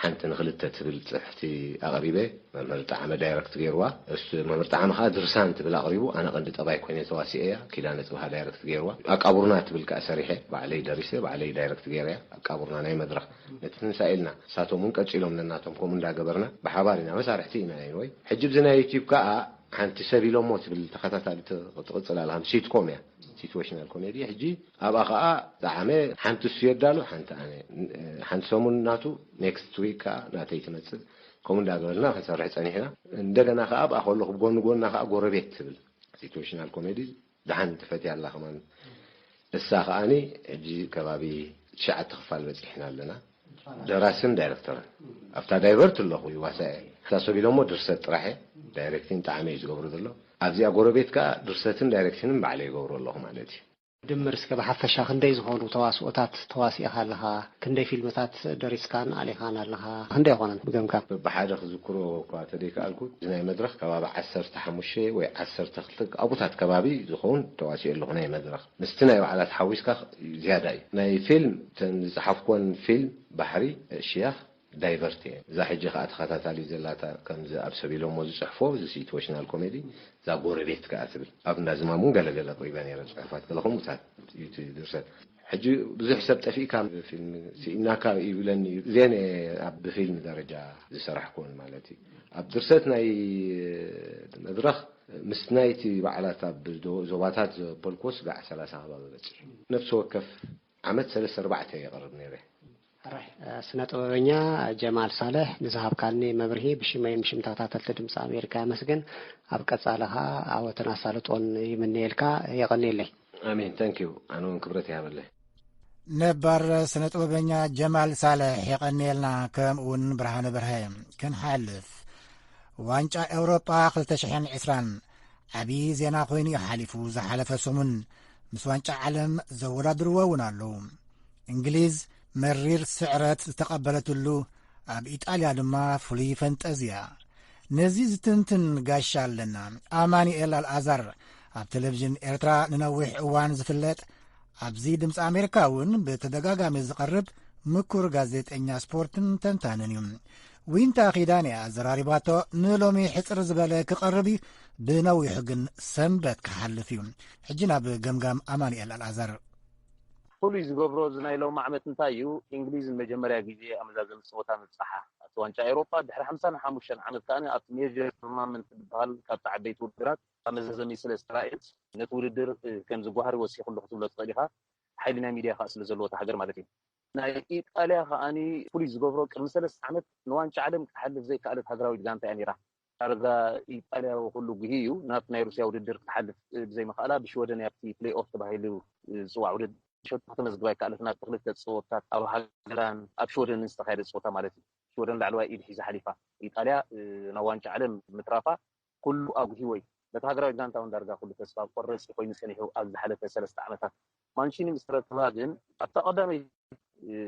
ሓንቲ ንኽልተ ትብል ጽሕፍቲ ኣቕሪበ፣ መምህር ጣዕመ ዳይረክት ገይርዋ። እሱ መምህር ጣዕመ ከኣ ድርሳን ትብል ኣቕሪቡ፣ ኣነ ቀንዲ ጠባይ ኮይነ ተዋሲኤያ፣ ኪዳነ ጽብሃ ዳይረክት ገይርዋ። ኣቃቡርና ትብል ከኣ ሰሪሐ፣ ባዕለይ ደሪሰ፣ ባዕለይ ዳይረክት ገይረያ። ኣቃቡርና ናይ መድረኽ ነቲ ትንሳኤ ኢልና፣ ንሳቶም እውን ቀጺሎም ነናቶም ከምኡ እንዳገበርና ብሓባር ኢና፣ መሳርሕቲ ኢና። ኤኒወይ ሕጂ ብዚ ናይ ዩቲብ ከኣ ሓንቲ ሰብ ኢሎሞ ትብል ተኸታታሊ ትቕጽል ኣላ፣ ከም ሲትኮም እያ፣ ሲትዌሽናል ኮሜዲ። ሕጂ ኣብኣ ከኣ ጣዕመ ሓንቲ እሱ የዳሉ፣ ሓንቲ ኣነ፣ ሓንቲ ሰሙን ናቱ፣ ኔክስት ዊክ ከኣ ናተይ ትመጽእ። ከምኡ እንዳገበርና ክንሰርሕ ጸኒሕና። እንደገና ከኣ ኣብኣ ከለኹ ብጎኒ ጎና ከኣ ጎረቤት ትብል ሲትዌሽናል ኮሜዲ ደሓን ትፈትያ ኣላ ከማን። እሳ ከኣኒ ሕጂ ከባቢ ትሽዓተ ክፋል በጺሕና ኣለና። ደራስን ዳይረክተርን ኣብታ ዳይቨርት ኣለኹ ይዋሳኤ። እታ ሰብ ኢሎሞ ድርሰት ጥራሕ እየ። ዳይሬክቲን ጣዕመ እዩ ዝገብሮ ዘሎ። ኣብዚኣ ጎረቤት ከኣ ድርሰትን ዳይሬክቲንን ባዕለ ይገብሮ ኣለኹ ማለት እዩ። ድምር እስከ ብሓፈሻ ክንደይ ዝኾኑ ተዋስኦታት ተዋሲእኻ ኣለኻ? ክንደይ ፊልምታት ደሪስካን ኣሊኻን ኣለኻ? ክንደይ ይኾነን ብገምጋም? ብሓደ ክዝክሮ እኳ ተደይከኣልኩ፣ እዚ ናይ መድረኽ ከባቢ ዓሰርተ ሓሙሽተ ወይ ዓሰርተ ክልተ ኣብታት ከባቢ ዝኸውን ተዋሲኦ ኣለኹ ናይ መድረኽ። ምስቲ ናይ በዓላት ሓዊስካ ዝያዳ እዩ። ናይ ፊልም፣ እተን ዝጸሓፍኩወን ፊልም ባሕሪ፣ ሽያኽ፣ ዳይቨርት እየ። እዛ ሕጂ ከኣ ተኸታታሊ ዘላታ ከምዚ ኣብ ሰብ ኢሎሞ ዝጽሕፎ፣ እዚ ሲትዌሽናል ኮሜዲ፣ እዛ ጎረቤት ከኣ ትብል። ኣብ እንዳ ዝማም እውን ገለገለ ኣቕሪበ ነይረ ጽሑፋት፣ ገለ ከምኡታት እዩ እቲ ድርሰት። ሕጂ ብዙሕ ሰብ ጠፊእካ ፊልም ስኢናካ ይብለኒ እዩ። እዚአን እየ ኣብ ብፊልም ደረጃ ዝሰራሕኩወን ማለት እዩ። ኣብ ድርሰት ናይ መድረኽ ምስ ናይቲ በዓላት ኣብ ዞ-፣ ዞባታት ዘበልኩዎ ስጋዕ ሰላሳ ከባቢ በጺሑ። ነፍሲ ወከፍ ዓመት ሰለስተ ኣርባዕተ የቕርብ ነይረ። ሕራይ። ስነ ጥበበኛ ጀማል ሳልሕ፣ ንዝሃብካኒ መብርሂ ብሽመይን ብሽም ተኸታተልቲ ድምፂ ኣሜሪካ የመስግን። ኣብ ቀጻሊ ኸኣ ዓወትን ኣሳልጦን ይምነየልካ። የቐንየለይ። ኣሜን። ታንክ ዩ። ኣነ እውን ክብረት ይሃበለይ። ነባር ስነ ጥበበኛ ጀማል ሳልሕ የቐንየልና፣ ከምኡ እውን ብርሃነ በርሀ። ክንሓልፍ ዋንጫ ኤውሮጳ ክልተ ሽሕን ዕስራን ዓብዪ ዜና ኮይኑ እዩ ሓሊፉ ዝሓለፈ ሰሙን። ምስ ዋንጫ ዓለም ዘወዳድርዎ እውን ኣለዉ። እንግሊዝ መሪር ስዕረት ዝተቐበለትሉ፣ ኣብ ኢጣልያ ድማ ፍሉይ ፈንጠዝያ። ነዚ ዝትንትን ጋሻ ኣለና። ኣማኑኤል ኣልኣዛር ኣብ ቴሌቪዥን ኤርትራ ንነዊሕ እዋን ዝፍለጥ፣ ኣብዚ ድምፂ ኣሜሪካ እውን ብተደጋጋሚ ዝቐርብ ምኩር ጋዜጠኛ ስፖርትን ተንታንን እዩ። ዊንታ ኪዳነ ኣዘራሪባቶ፣ ንሎሚ ሕፅር ዝበለ ክቐርብ እዩ፣ ብነዊሑ ግን ሰንበት ክሓልፍ እዩ። ሕጂ ናብ ገምጋም ኣማኑኤል ኣልኣዛር። ፍሉይ ዝገብሮ እዚ ናይ ሎም ዓመት እንታይ እዩ? እንግሊዝ ንመጀመርያ ግዜ ኣብ መዛዘሚ ፀወታ ምብፃሓ ኣብቲ ዋንጫ ኤውሮጳ ድሕሪ ሓምሳን ሓሙሽተን ዓመት ከኣ ኣብቲ ሜጀር ቱርናመንት ዝበሃል ካብቲ ዓበይቲ ውድድራት ኣብ መዛዘሚ ስለ ዝተራእየት ነቲ ውድድር፣ እ፣ ከም ዝጓሃር ወሲኹ ኣለኹ ክትብሎ ትኽእል ኢኻ። ሓይሊ ናይ ሚድያ ከኣ ስለ ዘለዎ እታ ሃገር ማለት እዩ። ናይ ኢጣልያ ከኣኒ ፍሉይ ዝገብሮ ቅድሚ ሰለስተ ዓመት ንዋንጫ ዓለም ክትሓልፍ ዘይከኣለት ሃገራዊት ጋንታ እያ ነይራ። ዳርጋ ኢጣልያ ኩሉ ጉሂ እዩ ናብቲ ናይ ሩስያ ውድድር ክትሓልፍ ብዘይምኽኣላ ብሽወደን ኣብቲ ፕሌይ ኦፍ ተባሂሉ ዝፅዋዕ ውድድር ሸቶ ከተመዝግብ ኣይከኣለትን። ኣብቲ ክልተ ፀወታት ኣብ ሃገራን ኣብ ሽወደንን ዝተኻየደ ፀወታ ማለት እዩ። ሽወደን ላዕለዋይ ኢድ ሒዛ ሓሊፋ። ኢጣልያ ናብ ዋንጫ ዓለም ምትራፋ ኩሉ ኣጉሂዎ እዩ። ነቲ ሃገራዊት ጋንታ እውን ዳርጋ ኩሉ ተስፋ ቆረፂ ኮይኑ ፀኒሑ ኣብ ዝሓለፈ ሰለስተ ዓመታት። ማንቺኒ ምስ ተረከባ ግን ኣብታ ቀዳመይቲ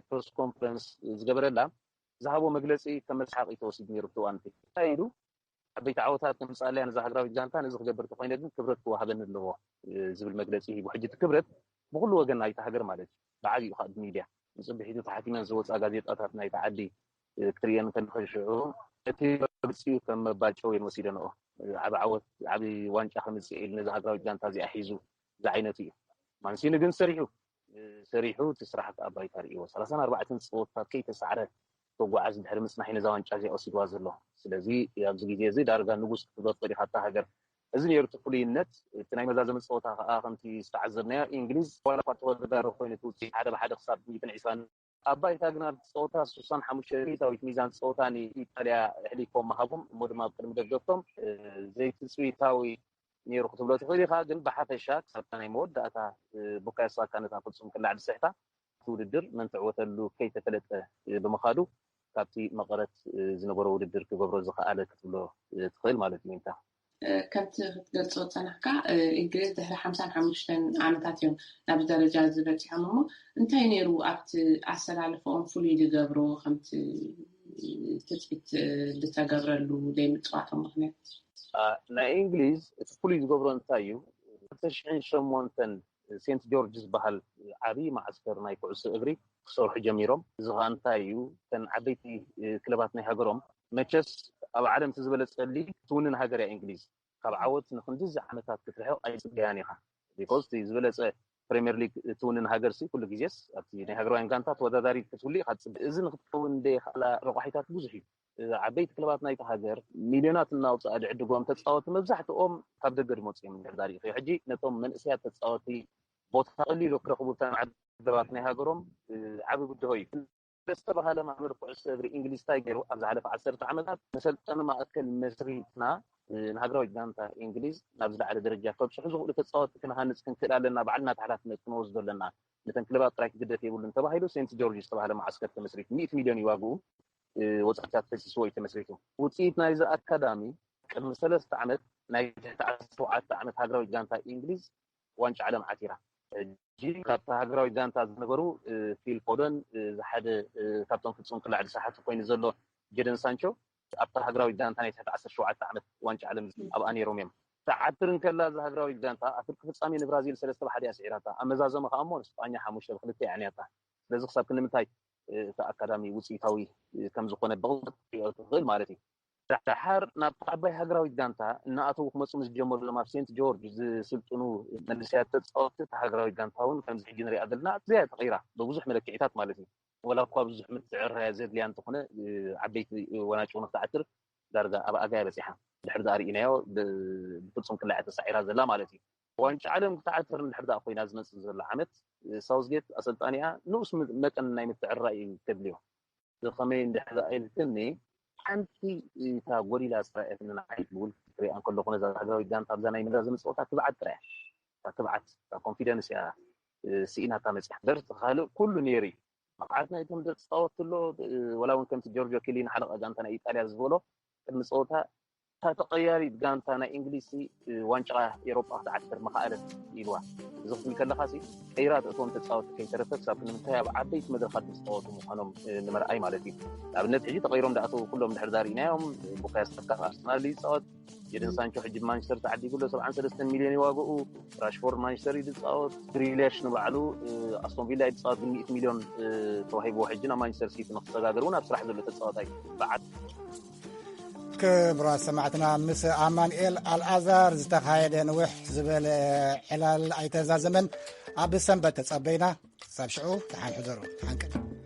ፕረስ ኮንፈረንስ ዝገበረላ ዝሃቦ መግለፂ ከም መስሓቂ ተወሲዱ ነይሩ። ብትዋንቲ እንታይ ኢሉ? ዓበይቲ ዓወታት ከምፅኣለያ ነዛ ሃገራዊት ጋንታ፣ ነዚ ክገብር ተኮይነ ግን ክብረት ክወሃበኒ ኣለዎ ዝብል መግለፂ ሂቡ። ሕጂ እቲ ክብረት ብኩሉ ወገን ናይቲ ሃገር ማለት እዩ፣ ብዓብይኡ ከዓ ብሚድያ ንፅብሒቱ ተሓቲመን ዝወፃ ጋዜጣታት ናይቲ ዓዲ ክትርእየን ከለኺ ሽዑ እቲ መግለፂኡ ከም መባጨው እየን ወሲደንኦ። ዓቢ ዓወት፣ ዓቢ ዋንጫ ከምፅእ ኢሉ ነዚ ሃገራዊት ጋንታ እዚኣ ሒዙ ዝዓይነቱ እዩ። ማንሲኒ ግን ሰሪሑ፣ ሰሪሑ እቲ ስራሕ ከዓ ባይታ ርእይዎ። ሰላሳን ኣርባዕተን ፀወታት ከይተሳዕረ ተጓዓዝ ድሕሪ ምፅናሕ ነዛ ዋንጫ እዚኣ ወሲድዋ ዘሎ። ስለዚ ኣብዚ ግዜ እዚ ዳርጋ ንጉስ ክትበል ትኽእል ኢኻ እታ ሃገር። እዚ ነይሩ እቲ ፍሉይነት። እቲ ናይ መዛዘሚ ፀወታ ከዓ ከምቲ ዝተዓዘብናዮ እንግሊዝ ዋላ እኳ ተወዳዳሪ ኮይኑ እቲ ውፅኢት ሓደ ብሓደ ክሳብ ሚእትን ዕስራን ኣብ ባይታ ግን ኣብቲ ፀወታ ስሳን ሓሙሽተ ሚእታዊት ሚዛን ፀወታ ንኢጣልያ ኣሕሊፎም ምሃቦም እሞ ድማ ኣብ ቅድሚ ደገፍቶም ዘይትፅቢታዊ ነይሩ ክትብሎ ትኽእል ኢኻ። ግን ብሓፈሻ ክሳብ ናይ መወዳእታ ቡካዮ ሳካ ነታ ፍፁም ቅላዕ ዝስሕታ እቲ ውድድር መን ትዕወተሉ ከይተፈለጠ ብምኻዱ ካብቲ መቐረት ዝነበሮ ውድድር ክገብሮ ዝኸኣለ ክትብሎ ትኽእል ማለት እዩ። እንታ ከምቲ ክትገልጾ ዝጸናሕካ እንግሊዝ ድሕሪ ሓምሳን ሓሙሽተን ዓመታት እዮም ናብዚ ደረጃ እዚ በጺሖም። እሞ እንታይ ነይሩ ኣብቲ ኣሰላልፈኦም ፍሉይ ዝገብሮ ከምቲ ትጽቢት ዝተገብረሉ ዘይምጽዋቶም ምኽንያት? ናይ እንግሊዝ እቲ ፍሉይ ዝገብሮ እንታይ እዩ? ክልተ ሽሕን ሸሞንተን ሴንት ጆርጅ ዝበሃል ዓብዪ መዓስከር ናይ ኩዕሶ እግሪ ክሰርሑ ጀሚሮም። እዚ ከዓ እንታይ እዩ? እተን ዓበይቲ ክለባት ናይ ሃገሮም፣ መቸስ ኣብ ዓለም እቲ ዝበለጸ ሊግ ትውንን ሃገር እያ እንግሊዝ። ካብ ዓወት ንክንድዚ ዓመታት ክትርሕቕ ኣይጽበያን ኢኻ። ቢኮዝ እቲ ዝበለጸ ፕሪምየር ሊግ ትውንን ሃገር ሲ ኩሉ ግዜስ ኣብቲ ናይ ሃገራውያን ጋንታ ተወዳዳሪ ክትህሉ ኢኻ ትጽበ። እዚ ንክትከውን ዘይኽእላ ረቋሒታት ብዙሕ እዩ። ዓበይቲ ክለባት ናይቲ ሃገር ሚልዮናት እናውፅኣ ዝዕድጎም ተፃወቲ መብዛሕትኦም ካብ ደገ ድመፁ እዮም። እንድሕር ዳሪእኽዮ ሕጂ ነቶም መንእሰያት ተፃወቲ ቦታ ቀሊሉ ክረኽቡ ብታ መዓደባት ናይ ሃገሮም ዓቢ ብድሆ እዩ። ዝተባሃለ ማሕበር ኩዕሶ እግሪ እንግሊዝ እንታይ ገይሩ? ኣብ ዝሓለፈ ዓሰርተ ዓመታት መሰልጠኒ ማእከል መስሪትና ንሃገራዊት ጋንታ እንግሊዝ ናብ ዝለዓለ ደረጃ ከብፅሑ ዝኽእሉ ተፃወቲ ክንሃንፅ ክንክእል ኣለና፣ ባዕልና እቲ ሓላፍነት ክንወስዶ ኣለና፣ ነተን ክለባት ጥራይ ክግደፍ የብሉን ተባሂሉ ሴንት ጆርጅ ዝተባሃለ መዓስከር ተመስሪቱ። ሚእቲ ሚልዮን እዩ ዋግኡ። ወፃኢታት ፈሲስዎ እዩ ተመስሪቱ። ውፅኢት ናይዚ ኣካዳሚ ቅድሚ ሰለስተ ዓመት ናይ ትሕቲ ዓሰርተ ሸውዓተ ዓመት ሃገራዊት ጋንታ እንግሊዝ ዋንጫ ዓለም ዓቲራ። ሕጂ ካብታ ሃገራዊት ጋንታ ዝነበሩ ፊል ፎደን ሓደ ካብቶም ፍፁም ቅላዕ ዝሰሓቱ ኮይኑ ዘሎ ጀደን ሳንቾ ኣብታ ሃገራዊት ጋንታ ናይ ትሕቲ ዓሰርተ ሸውዓተ ዓመት ዋንጫ ዓለም ኣብኣ ነይሮም እዮም። ትዓትር እንከላ እዛ ሃገራዊት ጋንታ ኣብ ፍርቂ ፍጻሜ ንብራዚል ሰለስተ ብሓደ እያ ስዒራታ። ኣብ መዛዘሚ ከዓ እሞ ንስጳኛ ሓሙሽተ ብክልተ እያ ኣዕንያታ። ስለዚ ክሳብ ክንምንታይ እቲ ኣካዳሚ ውፅኢታዊ ከም ዝኾነ ብቕልጡፍ ክትሪኦ ትኽእል ማለት እዩ። ደሓር ናብታ ዓባይ ሃገራዊት ጋንታ እናኣተዉ ክመፁ ምስ ጀመሩ እዞም ኣብ ሴንት ጆርጅ ዝስልጥኑ መንእሰያት ተፃወትቲ እታ ሃገራዊት ጋንታ እውን ከምዚ ሕጂ ንሪኣ ዘለና ኣዝያ እያ ተቐይራ ብብዙሕ መለክዒታት ማለት እዩ። ወላ እኳ ብዙሕ ምትዕርራይ ዘድልያ እንተኾነ ዓበይቲ ወናጭ እውን ክትዓትር ዳርጋ ኣብ ኣጋያ በፂሓ ድሕር ዳኣ ርኢናዮ ብፍፁም ቅላዕ ተሳዒራ ዘላ ማለት እዩ። ዋንጫ ዓለም ክትዓትር እንድሕር ዳኣ ኮይና ዝመፅእ ዘሎ ዓመት ሳውዝጌት ኣሰልጣኒኣ ንኡስ መጠን ናይ ምትዕርራይ እዩ ከድልዮ። ብኸመይ እንድሕር ዳኣ ኢልክኒ ሓንቲ እታ ጎዲላ ዝረኣየትኒ ንዓይ ብውልቂ ክሪኣ እንከለኹ ነዛ ሃገራዊት ጋንታ ኣብዛ ናይ መዛዘሚ ፀወታ ትብዓት ጥራይ እያ። እታ ትብዓት እታ ኮንፊደንስ እያ ስኢናታ መፅያ። ደርቲ ካልእ ኩሉ ነይሩ እዩ። ብቕዓት ናይቶም ተፃወትቲ ኣሎ ወላ እውን ከምቲ ጆርጆ ኪሊኒ ሓለቓ ጋንታ ናይ ኢጣልያ ዝበሎ ቅድሚ ፀወታ እታ ተቐያሪት ጋንታ ናይ እንግሊዝ ዋንጫ ኤሮጳ ክትዓትር ምኽኣለት ኢልዋ። እዚ ክትብል ከለኻ ሲ ቀይራ ተእትዎም ተፃወቲ ከይተረፈ ክሳብ ክንምንታይ ኣብ ዓበይቲ መድረኻት ዝፃወቱ ምዃኖም ንምርኣይ ማለት እዩ። ንኣብነት ሕጂ ተቐይሮም ዝኣተዉ ኩሎም ድሕር ዳሪእናዮም ቡካዮ ሳካ ኣርሰናል ይፃወት ጀደን ሳንቾ ሕጂ ማንቸስተር ተዓዲጉ ኣሎ ሰብዓን ሰለስተን ሚልዮን ይዋግኡ። ራሽፎርድ ማንቸስተር እዩ ዝፃወት። ግሪሊሽ ንባዕሉ ኣስቶን ቪላ እዩ ዝፃወት ግን ሚእቲ ሚልዮን ተዋሂብዎ ሕጂ ናብ ማንቸስተር ሲቲ ንክሰጋገር እውን ኣብ ስራሕ ዘሎ ተፃወታይ በዓል ክብራት ሰማዕትና ምስ ኣማንኤል ኣልኣዛር ዝተኻየደ ንውሕ ዝበለ ዕላል ኣይተዛዘመን። ኣብ ሰንበት ተጸበይና። ክሳብ ሽዑ ደሓን ሕደሩ። ደሓን ቀን።